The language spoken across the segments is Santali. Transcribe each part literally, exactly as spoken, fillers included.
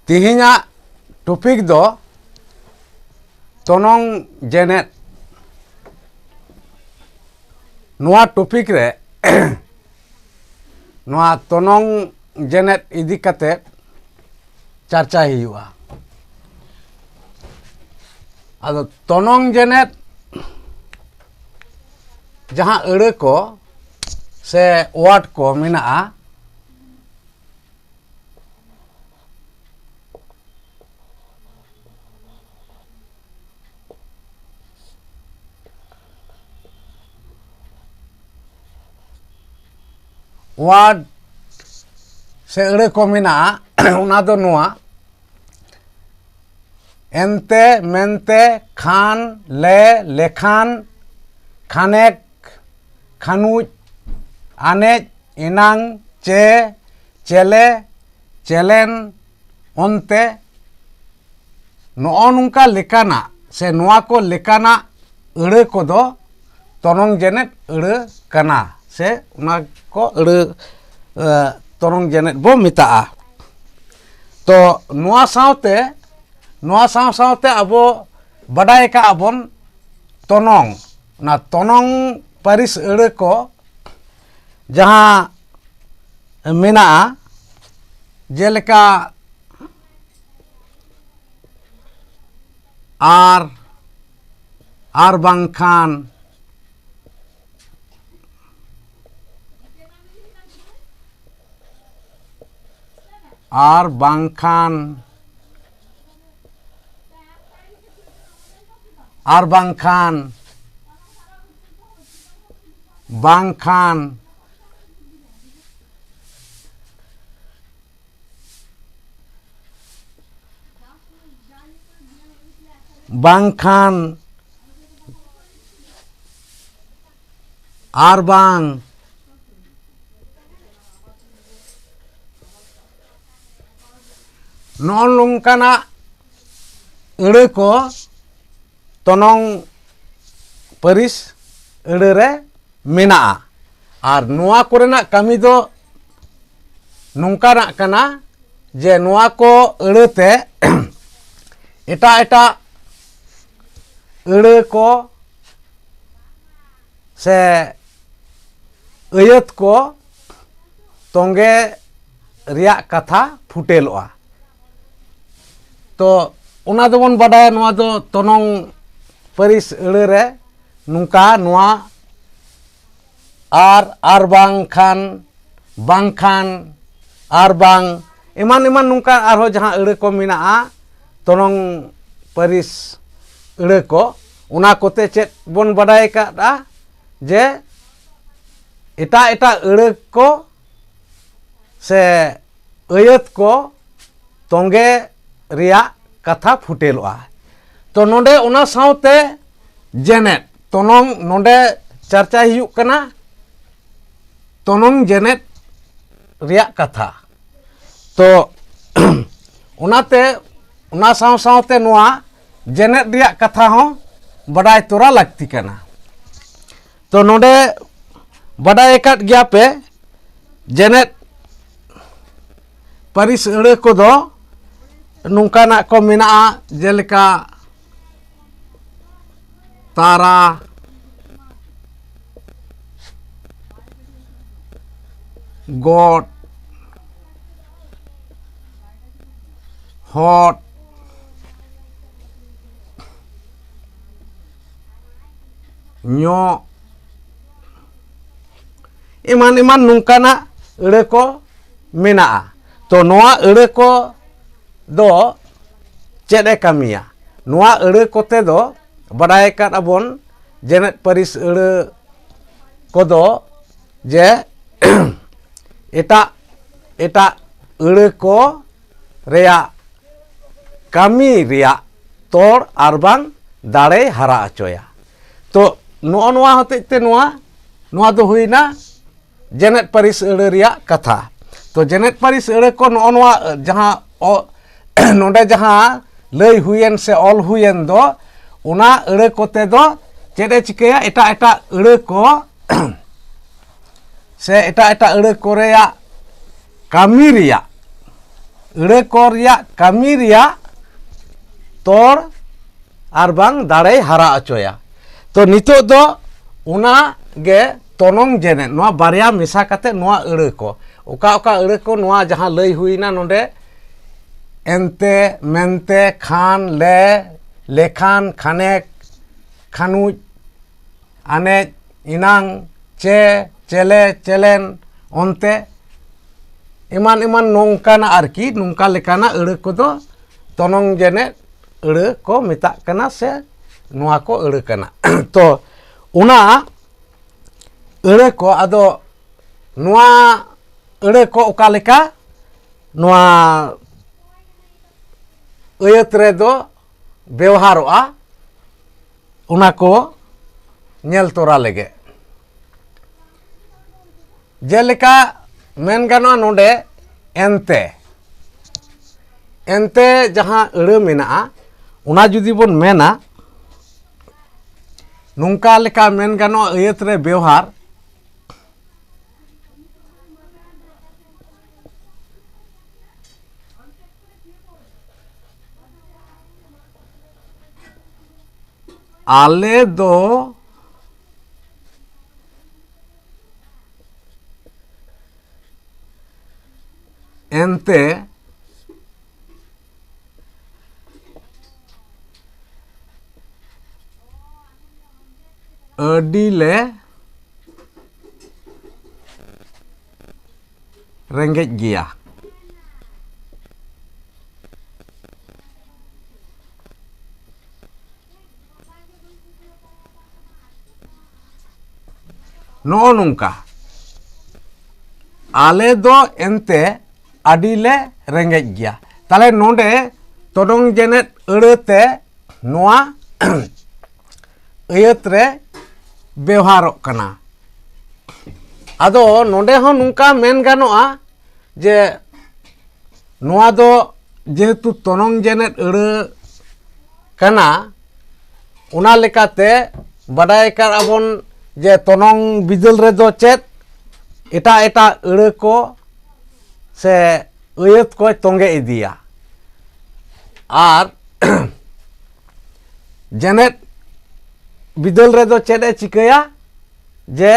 ᱛᱮᱦᱮᱧᱟᱜ ᱴᱚᱯᱤᱠ ᱫᱚ ᱛᱚᱱᱚᱝ ᱡᱮᱱᱮᱫ᱾ ᱱᱚᱣᱟ ᱴᱚᱯᱤᱠ ᱨᱮ ᱱᱚᱣᱟ ᱛᱚᱱᱚᱝ ᱡᱮᱱᱮᱫ ᱤᱫᱤ ᱠᱟᱛᱮ ᱪᱟᱨᱪᱟᱭ ᱦᱩᱭᱩᱜᱼᱟ᱾ ᱟᱫᱚ ᱛᱚᱱᱚᱝ ᱡᱮᱱᱮᱫ ᱡᱟᱦᱟᱸ ᱟᱹᱲᱟᱹ ᱠᱚ ᱥᱮ ᱣᱟᱨᱰ ᱠᱚ ᱢᱮᱱᱟᱜᱼᱟ, ᱣᱟᱨᱰ ᱥᱮ ᱟᱹᱲᱟᱹ ᱠᱚ ᱢᱮᱱᱟᱜᱼᱟ, ᱚᱱᱟ ᱫᱚ ᱱᱚᱣᱟ: ᱮᱱᱛᱮ, ᱢᱮᱱᱛᱮ, ᱠᱷᱟᱱ, ᱞᱮ, ᱞᱮᱠᱷᱟᱱ, ᱠᱷᱟᱱᱮᱠ, ᱠᱷᱟᱱᱩᱡ, ᱟᱱᱮᱡ, ᱮᱱᱟᱝ, ᱪᱮ, ᱪᱮᱞᱮ, ᱪᱮᱞᱮᱱ, ᱚᱱᱛᱮ᱾ ᱱᱚᱜᱼᱚ ᱱᱚᱝᱠᱟ ᱞᱮᱠᱟᱱᱟᱜ ᱥᱮ ᱱᱚᱣᱟ ᱠᱚ ᱞᱮᱠᱟᱱᱟᱜ ᱟᱹᱲᱟᱹ ᱠᱚᱫᱚ ᱛᱚᱱᱚᱝ ᱡᱮᱱᱮᱫ ᱟᱹᱲᱟᱹ ᱠᱟᱱᱟ, ᱥᱮ ᱚᱱᱟ ᱠᱚ ᱟᱹᱲᱟᱹ, ᱮ, ᱛᱚᱱᱚᱝ ᱡᱮᱱᱮᱫ ᱵᱚ ᱢᱮᱛᱟᱜᱼᱟ᱾ ᱛᱚ ᱱᱚᱣᱟ ᱥᱟᱶᱛᱮ, ᱱᱚᱣᱟ ᱥᱟᱶ ᱥᱟᱶᱛᱮ ᱟᱵᱚ ᱵᱟᱰᱟᱭ ᱠᱟᱜᱼᱟ ᱵᱚᱱ ᱛᱚᱱᱚᱝ, ᱚᱱᱟ ᱛᱚᱱᱚᱝ ᱯᱟᱹᱨᱤᱥ ᱟᱹᱲᱟᱹ ᱠᱚ ᱡᱟᱦᱟᱸ ᱢᱮᱱᱟᱜᱼᱟ, ᱡᱮᱞᱮᱠᱟ ᱟᱨ, ᱟᱨ ᱵᱟᱝᱠᱷᱟᱱ, ᱟᱨ ᱵᱟᱝᱠᱷᱟᱱ, ᱟᱨ ᱵᱟᱝᱠᱷᱟᱱ, ᱵᱟᱝᱠᱷᱟᱱ, ᱵᱟᱝᱠᱷᱟᱱ, ᱟᱨ ᱵᱟᱝ, ᱱᱚᱜᱼᱚ ᱱᱚᱝᱠᱟᱱᱟᱜ ᱟᱹᱲᱟᱹ ᱠᱚ ᱛᱚᱱᱚᱝ ᱯᱟᱹᱨᱤᱥ ᱟᱹᱲᱟᱹ ᱨᱮ ᱢᱮᱱᱟᱜᱼᱟ᱾ ᱟᱨ ᱱᱚᱣᱟ ᱠᱚᱨᱮᱱᱟᱜ ᱠᱟᱹᱢᱤ ᱫᱚ ᱱᱚᱝᱠᱟᱱᱟᱜ ᱠᱟᱱᱟ ᱡᱮ ᱱᱚᱣᱟ ᱠᱚ ᱟᱹᱲᱟᱹᱛᱮ ᱮᱴᱟᱜ ᱮᱴᱟᱜ ᱟᱹᱲᱟᱹ ᱠᱚ ᱥᱮ ᱟᱹᱭᱟᱹᱛ ᱠᱚ ᱛᱚᱸᱜᱮ ᱨᱮᱭᱟᱜ ᱠᱟᱛᱷᱟ ᱯᱷᱩᱴᱮᱞᱚᱜᱼᱟ᱾ ᱛᱚ ᱚᱱᱟ ᱫᱚᱵᱚᱱ ᱵᱟᱰᱟᱭᱟ, ᱱᱚᱣᱟ ᱫᱚ ᱛᱚᱱᱚᱝ ᱯᱟᱹᱨᱤᱥ ᱟᱹᱲᱟᱹ ᱨᱮ ᱱᱚᱝᱠᱟ ᱱᱚᱣᱟ ᱟᱨ, ᱟᱨ ᱵᱟᱝᱠᱷᱟᱱ, ᱵᱟᱝᱠᱷᱟᱱ, ᱟᱨ ᱵᱟᱝ, ᱮᱢᱟᱱ ᱮᱢᱟᱱ ᱱᱚᱝᱠᱟ ᱟᱨᱦᱚᱸ ᱡᱟᱦᱟᱸ ᱟᱹᱲᱟᱹ ᱠᱚ ᱢᱮᱱᱟᱜᱼᱟ, ᱛᱚᱱᱚᱝ ᱯᱟᱹᱨᱤᱥ ᱟᱹᱲᱟᱹ ᱠᱚ, ᱚᱱᱟ ᱠᱚᱛᱮ ᱪᱮᱫ ᱵᱚᱱ ᱵᱟᱰᱟᱭ ᱟᱠᱟᱫᱼᱟ? ᱡᱮ ᱮᱴᱟᱜ ᱮᱴᱟᱜ ᱟᱹᱲᱟᱹ ᱠᱚ ᱥᱮ ᱟᱹᱭᱟᱹᱛ ᱠᱚ ᱛᱚᱸᱜᱮ ᱨᱮᱭᱟᱜ ᱠᱟᱛᱷᱟ ᱯᱷᱩᱴᱮᱞᱚᱜᱼᱟ᱾ ᱛᱚ ᱱᱚᱰᱮ ᱚᱱᱟ ᱥᱟᱶᱛᱮ ᱡᱮᱱᱮᱛ, ᱛᱚᱱᱚᱝ, ᱱᱚᱰᱮ ᱪᱟᱨᱪᱟᱭ ᱦᱩᱭᱩᱜ ᱠᱟᱱᱟ ᱛᱚᱱᱚᱝ ᱡᱮᱱᱮᱛ ᱨᱮᱭᱟᱜ ᱠᱟᱛᱷᱟ᱾ ᱛᱚ ᱚᱱᱟᱛᱮ ᱚᱱᱟ ᱥᱟᱶ ᱥᱟᱶᱛᱮ ᱱᱚᱣᱟ ᱡᱮᱱᱮᱛ ᱨᱮᱭᱟᱜ ᱠᱟᱛᱷᱟ ᱦᱚᱸ ᱵᱟᱰᱟᱭ ᱛᱚᱨᱟ ᱞᱟᱹᱠᱛᱤ ᱠᱟᱱᱟ᱾ ᱛᱚ ᱱᱚᱰᱮ ᱵᱟᱰᱟᱭ ᱟᱠᱟᱫ ᱜᱮᱭᱟ ᱯᱮ, ᱡᱮᱱᱮᱛ ᱯᱟᱹᱨᱤᱥ ᱟᱹᱲᱟᱹ ᱠᱚᱫᱚ ᱱᱚᱝᱠᱟᱱᱟᱜ ᱠᱚ ᱢᱮᱱᱟᱜᱼᱟ, ᱡᱮᱞᱮᱠᱟ ᱛᱟᱨᱟ, ᱜᱚᱴ, ᱦᱚᱴ, ᱧᱚᱜ, ᱮᱢᱟᱱ ᱮᱢᱟᱱ ᱱᱚᱝᱠᱟᱱᱟᱜ ᱟᱹᱲᱟᱹ ᱠᱚ ᱢᱮᱱᱟᱜᱼᱟ᱾ ᱛᱚ ᱱᱚᱣᱟ ᱟᱹᱲᱟᱹ ᱠᱚ ᱫᱚ ᱪᱮᱫ ᱮ ᱠᱟᱹᱢᱤᱭᱟ? ᱱᱚᱣᱟ ᱟᱹᱲᱟᱹ ᱠᱚᱛᱮ ᱫᱚ ᱵᱟᱰᱟᱭ ᱟᱠᱟᱫ ᱟᱵᱚᱱ, ᱡᱮᱱᱮᱛ ᱯᱟᱹᱨᱤᱥ ᱟᱹᱲᱟᱹ ᱠᱚᱫᱚ ᱡᱮ ᱮᱴᱟᱜ ᱮᱴᱟᱜ ᱟᱹᱲᱟᱹ ᱠᱚ ᱨᱮᱭᱟᱜ ᱠᱟᱹᱢᱤ ᱨᱮᱭᱟᱜ ᱛᱚᱲ ᱟᱨ ᱵᱟᱝ ᱫᱟᱲᱮᱭ ᱦᱟᱨᱟ ᱦᱚᱪᱚᱭᱟ᱾ ᱛᱚ ᱱᱚᱜᱼᱚ ᱱᱚᱣᱟ ᱦᱚᱛᱮᱡ ᱛᱮ ᱱᱚᱣᱟ, ᱱᱚᱣᱟ ᱫᱚ ᱦᱩᱭᱱᱟ ᱡᱮᱱᱮᱛ ᱯᱟᱹᱨᱤᱥ ᱟᱹᱲᱟᱹ ᱨᱮᱭᱟᱜ ᱠᱟᱛᱷᱟ᱾ ᱛᱚ ᱡᱮᱱᱮᱛ ᱯᱟᱹᱨᱤᱥ ᱟᱹᱲᱟᱹ ᱠᱚ ᱱᱚᱜᱼᱚ ᱱᱚᱣᱟ ᱡᱟᱦᱟᱸ ᱚ-, ᱱᱚᱰᱮ ᱡᱟᱦᱟᱸ ᱞᱟᱹᱭ ᱦᱩᱭᱮᱱ ᱥᱮ ᱚᱞ ᱦᱩᱭᱮᱱ ᱫᱚ, ᱚᱱᱟ ᱟᱹᱲᱟᱹ ᱠᱚᱛᱮ ᱫᱚ ᱪᱮᱫ ᱮ ᱪᱤᱠᱟᱹᱭᱟ? ᱮᱴᱟᱜ ᱮᱴᱟᱜ ᱟᱹᱲᱟᱹ ᱠᱚ ᱥᱮ ᱮᱴᱟᱜ ᱮᱴᱟᱜ ᱟᱹᱲᱟᱹ ᱠᱚᱨᱮᱭᱟᱜ ᱠᱟᱹᱢᱤ ᱨᱮᱭᱟᱜ ᱟᱹᱲᱟᱹ ᱠᱚ ᱨᱮᱭᱟᱜ ᱠᱟᱹᱢᱤ ᱨᱮᱭᱟᱜ ᱛᱚᱲ ᱟᱨ ᱵᱟᱝ ᱫᱟᱲᱮᱭ ᱦᱟᱨᱟ ᱦᱚᱪᱚᱭᱟ᱾ ᱛᱚ ᱱᱤᱛᱚᱜ ᱫᱚ ᱚᱱᱟ ᱜᱮ ᱛᱚᱱᱚᱝ ᱡᱮᱱᱮᱫ, ᱱᱚᱣᱟ ᱵᱟᱨᱭᱟ ᱢᱮᱥᱟ ᱠᱟᱛᱮ ᱱᱚᱣᱟ ᱟᱹᱲᱟᱹ ᱠᱚ, ᱚᱠᱟ ᱚᱠᱟ ᱟᱹᱲᱟᱹ ᱠᱚ, ᱱᱚᱣᱟ ᱡᱟᱦᱟᱸ ᱞᱟᱹᱭ ᱦᱩᱭᱱᱟ ᱱᱚᱰᱮ, ᱮᱱᱛᱮ, ᱢᱮᱱᱛᱮ, ᱠᱷᱟᱱ, ᱞᱮ, ᱞᱮᱠᱷᱟᱱ, ᱠᱷᱟᱱᱮᱠ, ᱠᱷᱟᱱᱩᱡ, ᱟᱱᱮᱡ, ᱤᱱᱟᱝ, ᱪᱮ, ᱪᱮᱞᱮ, ᱪᱮᱞᱮᱱ, ᱚᱱᱛᱮ, ᱮᱢᱟᱱ ᱮᱢᱟᱱ ᱱᱚᱝᱠᱟᱱᱟᱜ ᱟᱨᱠᱤ, ᱱᱚᱝᱠᱟ ᱞᱮᱠᱟᱱᱟᱜ ᱟᱹᱲᱟᱹ ᱠᱚᱫᱚ ᱛᱚᱱᱚᱝ ᱡᱮᱱᱮᱫ ᱟᱹᱲᱟᱹ ᱠᱚ ᱢᱮᱛᱟᱜ ᱠᱟᱱᱟ, ᱥᱮ ᱱᱚᱣᱟ ᱠᱚ ᱟᱹᱲᱟᱹ ᱠᱟᱱᱟ᱾ ᱛᱚ ᱚᱱᱟ ᱟᱹᱲᱟᱹ ᱠᱚ, ᱟᱫᱚ ᱱᱚᱣᱟ ᱟᱹᱲᱟᱹ ᱠᱚ ᱚᱠᱟ ᱞᱮᱠᱟ ᱱᱚᱣᱟ ᱟᱹᱭᱟᱹᱛ ᱨᱮᱫᱚ ᱵᱮᱣᱦᱟᱨᱚᱜᱼᱟ, ᱚᱱᱟ ᱠᱚ ᱧᱮᱞ ᱛᱚᱨᱟ ᱞᱮᱜᱮ᱾ ᱡᱮᱞᱮᱠᱟ ᱢᱮᱱ ᱜᱟᱱᱚᱜᱼᱟ ᱱᱚᱰᱮ ᱮᱱᱛᱮ, ᱮᱱᱛᱮ ᱡᱟᱦᱟᱸ ᱟᱹᱲᱟᱹ ᱢᱮᱱᱟᱜᱼᱟ, ᱚᱱᱟ ᱡᱩᱫᱤ ᱵᱚᱱ ᱢᱮᱱᱟ, ᱱᱚᱝᱠᱟ ᱞᱮᱠᱟ ᱢᱮᱱ ᱜᱟᱱᱚᱜᱼᱟ ᱟᱹᱭᱟᱹᱛ ᱨᱮ ᱵᱮᱣᱦᱟᱨ, ᱟᱞᱮ ᱫᱚ ᱮᱱᱛᱮ ᱟᱹᱰᱤ ᱞᱮ ᱨᱮᱸᱜᱮᱡ ᱜᱮᱭᱟ᱾ ᱱᱚᱜᱼᱚ ᱱᱚᱝᱠᱟ, ᱟᱞᱮ ᱫᱚ ᱮᱱᱛᱮ ᱟᱹᱰᱤ ᱞᱮ ᱨᱮᱸᱜᱮᱡ ᱜᱮᱭᱟ᱾ ᱛᱟᱦᱞᱮ ᱱᱚᱰᱮ ᱛᱚᱱᱚᱝ ᱡᱮᱱᱮᱫ ᱟᱹᱲᱟᱹ ᱛᱮ ᱱᱚᱣᱟ ᱟᱹᱭᱟᱹᱛ ᱨᱮ ᱵᱮᱣᱦᱟᱨᱚᱜ ᱠᱟᱱᱟ᱾ ᱟᱫᱚ ᱱᱚᱰᱮ ᱦᱚᱸ ᱱᱚᱝᱠᱟ ᱢᱮᱱ ᱜᱟᱱᱚᱜᱼᱟ ᱡᱮ ᱱᱚᱣᱟ ᱫᱚ ᱡᱮᱦᱮᱛᱩ ᱛᱚᱱᱚᱝ ᱡᱮᱱᱮᱫ ᱟᱹᱲᱟᱹ ᱠᱟᱱᱟ, ᱚᱱᱟ ᱞᱮᱠᱟᱛᱮ ᱵᱟᱰᱟᱭ ᱟᱠᱟᱫ ᱟᱵᱚᱱ ᱡᱮ ᱛᱚᱱᱚᱝ ᱵᱤᱫᱟᱹᱞ ᱨᱮᱫᱚ ᱪᱮᱫ ᱮᱴᱟᱜ ᱮᱴᱟᱜ ᱟᱹᱲᱟᱹ ᱠᱚ ᱥᱮ ᱟᱹᱭᱟᱹᱛ ᱠᱚᱭ ᱛᱚᱸᱜᱮ ᱤᱫᱤᱭᱟ᱾ ᱟᱨ ᱡᱮᱱᱮᱛ ᱵᱤᱫᱟᱹᱞ ᱨᱮᱫᱚ ᱪᱮᱫ ᱮ ᱪᱤᱠᱟᱹᱭᱟ? ᱡᱮ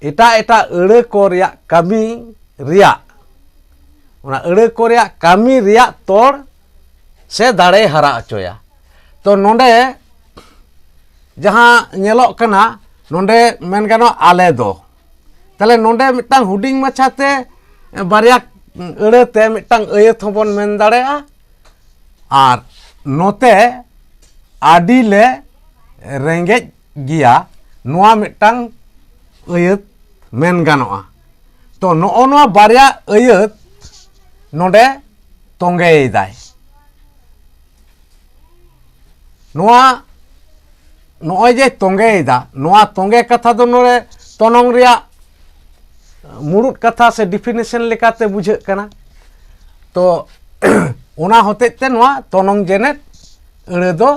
ᱮᱴᱟᱜ ᱮᱴᱟᱜ ᱟᱹᱲᱟᱹ ᱠᱚ ᱨᱮᱭᱟᱜ ᱠᱟᱹᱢᱤ ᱨᱮᱭᱟᱜ, ᱚᱱᱟ ᱟᱹᱲᱟᱹ ᱠᱚ ᱨᱮᱭᱟᱜ ᱠᱟᱹᱢᱤ ᱨᱮᱭᱟᱜ ᱛᱚᱲ ᱥᱮ ᱫᱟᱲᱮᱭ ᱦᱟᱨᱟ ᱦᱚᱪᱚᱭᱟ᱾ ᱛᱚ ᱱᱚᱰᱮ ᱡᱟᱦᱟᱸ ᱧᱮᱞᱚᱜ ᱠᱟᱱᱟ, ᱱᱚᱰᱮ ᱢᱮᱱ ᱜᱟᱱᱚᱜᱼᱟ ᱟᱞᱮ ᱫᱚ, ᱛᱟᱦᱞᱮ ᱱᱚᱰᱮ ᱢᱤᱫᱴᱟᱝ ᱦᱩᱰᱤᱧ ᱢᱟᱪᱷᱟᱛᱮ ᱵᱟᱨᱭᱟ ᱟᱹᱲᱟᱹᱛᱮ ᱢᱤᱫᱴᱟᱝ ᱟᱹᱭᱟᱹᱛ ᱦᱚᱸᱵᱚᱱ ᱢᱮᱱ ᱫᱟᱲᱮᱭᱟᱜᱼᱟ᱾ ᱟᱨ ᱱᱚᱛᱮ ᱟᱹᱰᱤ ᱞᱮ ᱨᱮᱸᱜᱮᱡ ᱜᱮᱭᱟ, ᱱᱚᱣᱟ ᱢᱤᱫᱴᱟᱝ ᱟᱹᱭᱟᱹᱛ ᱢᱮᱱ ᱜᱟᱱᱚᱜᱼᱟ᱾ ᱛᱚ ᱱᱚᱜᱼᱚ ᱱᱚᱣᱟ ᱵᱟᱨᱭᱟ ᱟᱹᱭᱟᱹᱛ ᱱᱚᱰᱮ ᱛᱚᱸᱜᱮᱭᱮᱫᱟᱭ᱾ ᱱᱚᱣᱟ, ᱱᱚᱜᱼᱚᱭ ᱡᱮ ᱛᱚᱸᱜᱮᱭᱮᱫᱟ, ᱱᱚᱣᱟ ᱛᱚᱸᱜᱮ ᱠᱟᱛᱷᱟ ᱫᱚ ᱱᱚᱰᱮ ᱛᱚᱱᱚᱝ ᱨᱮᱭᱟᱜ ᱢᱩᱲᱩᱫ ᱠᱟᱛᱷᱟ ᱥᱮ definition ᱞᱮᱠᱟᱛᱮ ᱵᱩᱡᱷᱟᱹᱜ ᱠᱟᱱᱟ᱾ ᱛᱚ ᱚᱱᱟ ᱦᱚᱛᱮᱡ ᱛᱮ ᱱᱚᱣᱟ ᱛᱚᱱᱚᱝ ᱡᱮᱱᱮᱛ ᱟᱹᱲᱟᱹ ᱫᱚ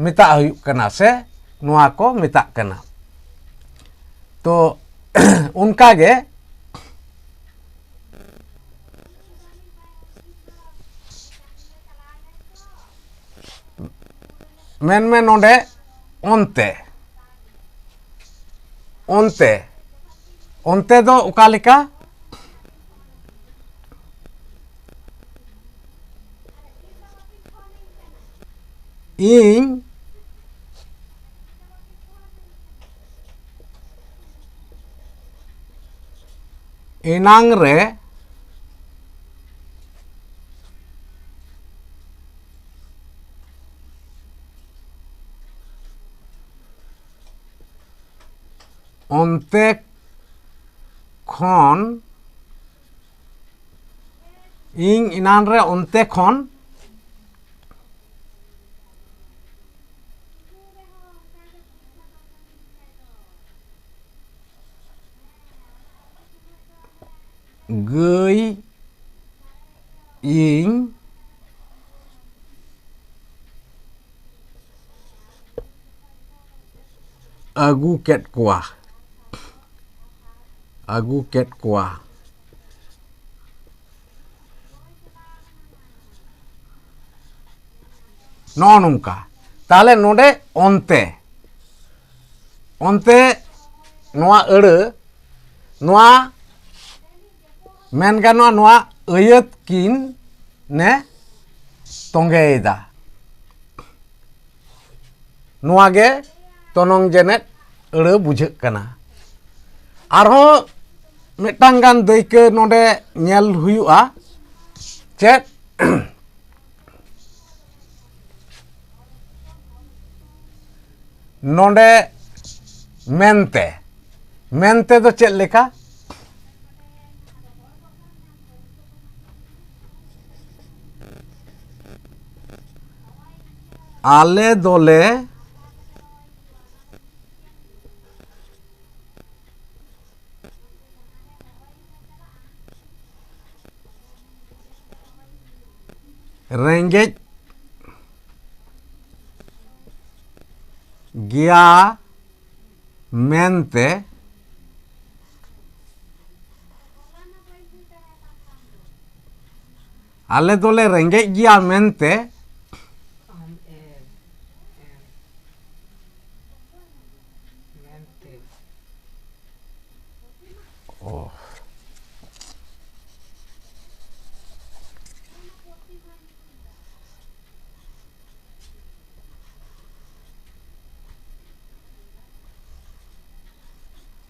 ᱢᱮᱛᱟᱜ ᱦᱩᱭᱩᱜ ᱠᱟᱱᱟ ᱥᱮ ᱱᱚᱣᱟ ᱠᱚ ᱢᱮᱛᱟᱜ ᱠᱟᱱᱟ᱾ ᱛᱚ ᱚᱱᱠᱟ ᱜᱮ ᱢᱮᱱᱢᱮ ᱱᱚᱰᱮ ᱚᱱᱛᱮ, ᱚᱱᱛᱮ, ᱚᱱᱛᱮ ᱫᱚ ᱚᱠᱟ ᱞᱮᱠᱟ? ᱤᱧ ᱮᱱᱟᱝ ᱨᱮ ᱚᱱᱛᱮ ᱠᱷᱚᱱ, ᱤᱧ ᱮᱱᱟᱝ ᱨᱮ ᱚᱱᱛᱮ ᱠᱷᱚᱱ ᱜᱟᱹᱭ ᱤᱧ ᱟᱹᱜᱩ ᱠᱮᱫ ᱠᱚᱣᱟ, ᱟᱹᱜᱩ ᱠᱮᱫ ᱠᱚᱣᱟ᱾ ᱱᱚᱜᱼᱚ ᱱᱚᱝᱠᱟ᱾ ᱛᱟᱦᱚᱞᱮ ᱱᱚᱰᱮ ᱚᱱᱛᱮ, ᱚᱱᱛᱮ ᱱᱚᱣᱟ ᱟᱹᱲᱟᱹ, ᱱᱚᱣᱟ ᱢᱮᱱ ᱜᱟᱱᱚᱜᱼᱟ, ᱱᱚᱣᱟ ᱟᱹᱭᱟᱹᱛ ᱠᱤᱱ ᱮ ᱛᱚᱸᱜᱮᱭᱮᱫᱟ᱾ ᱱᱚᱣᱟ ᱜᱮ ᱛᱚᱱᱚᱝ ᱡᱮᱱᱮᱫ ᱟᱹᱲᱟᱹ ᱵᱩᱡᱷᱟᱹᱜ ᱠᱟᱱᱟ᱾ ᱟᱨᱦᱚᱸ ᱢᱤᱫᱴᱟᱝ ᱜᱟᱱ ᱫᱟᱹᱭᱠᱟᱹ ᱱᱚᱰᱮ ᱧᱮᱞ ᱦᱩᱭᱩᱜᱼᱟ᱾ ᱪᱮᱫ? ᱱᱚᱰᱮ ᱢᱮᱱᱛᱮ, ᱢᱮᱱᱛᱮ ᱫᱚ ᱪᱮᱫ ᱞᱮᱠᱟ? ᱟᱞᱮ ᱫᱚᱞᱮ ᱨᱮᱸᱜᱮᱡ ᱜᱮᱭᱟ ᱢᱮᱱᱛᱮ, ᱟᱞᱮ ᱫᱚᱞᱮ ᱨᱮᱸᱜᱮᱡ ᱜᱮᱭᱟ ᱢᱮᱱᱛᱮ᱾ ᱚ᱾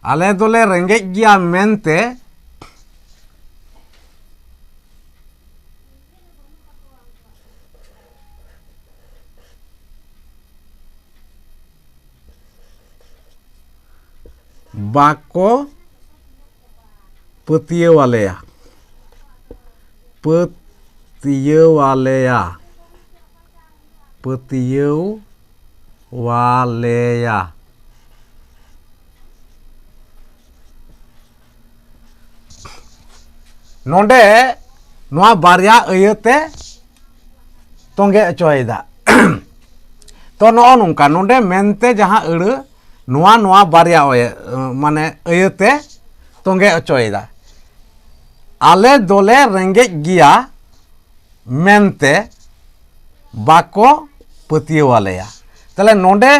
ᱟᱞᱮ ᱫᱚᱞᱮ ᱨᱮᱸᱜᱮᱡ ᱜᱮᱭᱟ ᱢᱮᱱᱛᱮ᱾ ᱵᱟᱠᱚ ᱯᱟᱹᱛᱭᱟᱹᱣᱟᱞᱮᱭᱟ, ᱯᱟᱹᱛᱭᱟᱹᱣᱟᱞᱮᱭᱟ, ᱯᱟᱹᱛᱭᱟᱹᱣᱟᱞᱮᱭᱟ᱾ ᱱᱚᱰᱮ ᱱᱚᱣᱟ ᱵᱟᱨᱭᱟ ᱟᱹᱭᱟᱹᱛᱮ ᱛᱚᱸᱜᱮ ᱦᱚᱪᱚᱭᱮᱫᱟ᱾ ᱛᱚ, ᱱᱚᱜᱼᱚ ᱱᱚᱝᱠᱟ, ᱱᱚᱰᱮ ᱢᱮᱱᱛᱮ ᱡᱟᱦᱟᱸ ᱟᱹᱲᱟᱹ, ᱱᱚᱣᱟ, ᱱᱚᱣᱟ ᱵᱟᱨᱭᱟ ᱚᱭᱮ-, ᱢᱟᱱᱮ ᱟᱹᱭᱟᱹᱛᱮ ᱛᱚᱸᱜᱮ ᱦᱚᱪᱚᱭᱮᱫᱟ᱾ ᱟᱞᱮ ᱫᱚᱞᱮ ᱨᱮᱸᱜᱮᱡ ᱜᱮᱭᱟ ᱢᱮᱱᱛᱮ ᱵᱟᱠᱚ ᱯᱟᱹᱛᱭᱟᱹᱣ ᱟᱞᱮᱭᱟ᱾ ᱛᱟᱦᱚᱞᱮ ᱱᱚᱰᱮ,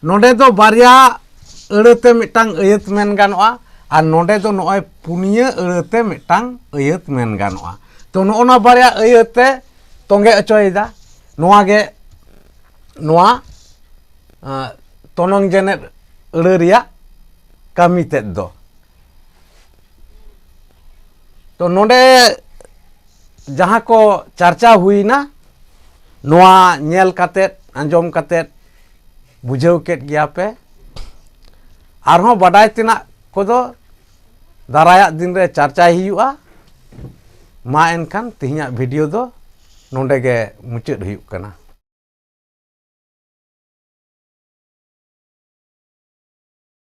ᱱᱚᱰᱮ ᱫᱚ ᱵᱟᱨᱭᱟ ᱟᱹᱲᱟᱹᱛᱮ ᱢᱤᱫᱴᱟᱝ ᱟᱹᱭᱟᱹᱛ ᱢᱮᱱ ᱜᱟᱱᱚᱜᱼᱟ, ᱟᱨ ᱱᱚᱰᱮ ᱫᱚ ᱱᱚᱜᱼᱚᱭ ᱯᱩᱱᱭᱟᱹ ᱟᱹᱲᱟᱹᱛᱮ ᱢᱤᱫᱴᱟᱝ ᱟᱹᱭᱟᱹᱛ ᱢᱮᱱ ᱜᱟᱱᱚᱜᱼᱟ᱾ ᱛᱚ, ᱱᱚᱜᱼᱚ ᱱᱚᱣᱟ ᱵᱟᱨᱭᱟ ᱟᱹᱭᱟᱹᱛ ᱛᱮ ᱛᱚᱸᱜᱮ ᱚᱪᱚᱭᱮᱫᱟ᱾ ᱱᱚᱣᱟ ᱜᱮ ᱱᱚᱣᱟ, ᱟᱸ, ᱛᱚᱱᱚᱝ ᱡᱮᱱᱮᱫ ᱟᱹᱲᱟᱹ ᱨᱮᱭᱟᱜ ᱠᱟᱹᱢᱤ ᱛᱮᱫ ᱫᱚ᱾ ᱛᱚ, ᱱᱚᱰᱮ ᱡᱟᱦᱟᱸ ᱠᱚ ᱪᱟᱨᱪᱟ ᱦᱩᱭᱱᱟ, ᱱᱚᱣᱟ ᱧᱮᱞ ᱠᱟᱛᱮᱫ, ᱟᱸᱡᱚᱢ ᱠᱟᱛᱮᱫ ᱵᱩᱡᱷᱟᱹᱣ ᱠᱮᱫ ᱜᱮᱭᱟ ᱯᱮ᱾ ᱟᱨᱦᱚᱸ ᱵᱟᱰᱟᱭ ᱛᱮᱱᱟᱜ ᱠᱚᱫᱚ ᱫᱟᱨᱟᱭᱟᱜ ᱫᱤᱱ ᱨᱮ ᱪᱟᱨᱪᱟᱭ ᱦᱩᱭᱩᱜᱼᱟ᱾ ᱢᱟ ᱮᱱᱠᱷᱟᱱ ᱛᱮᱦᱮᱧᱟᱜ video ᱫᱚ ᱱᱚᱰᱮ ᱜᱮ ᱢᱩᱪᱟᱹᱫ ᱦᱩᱭᱩᱜ ᱠᱟᱱᱟ᱾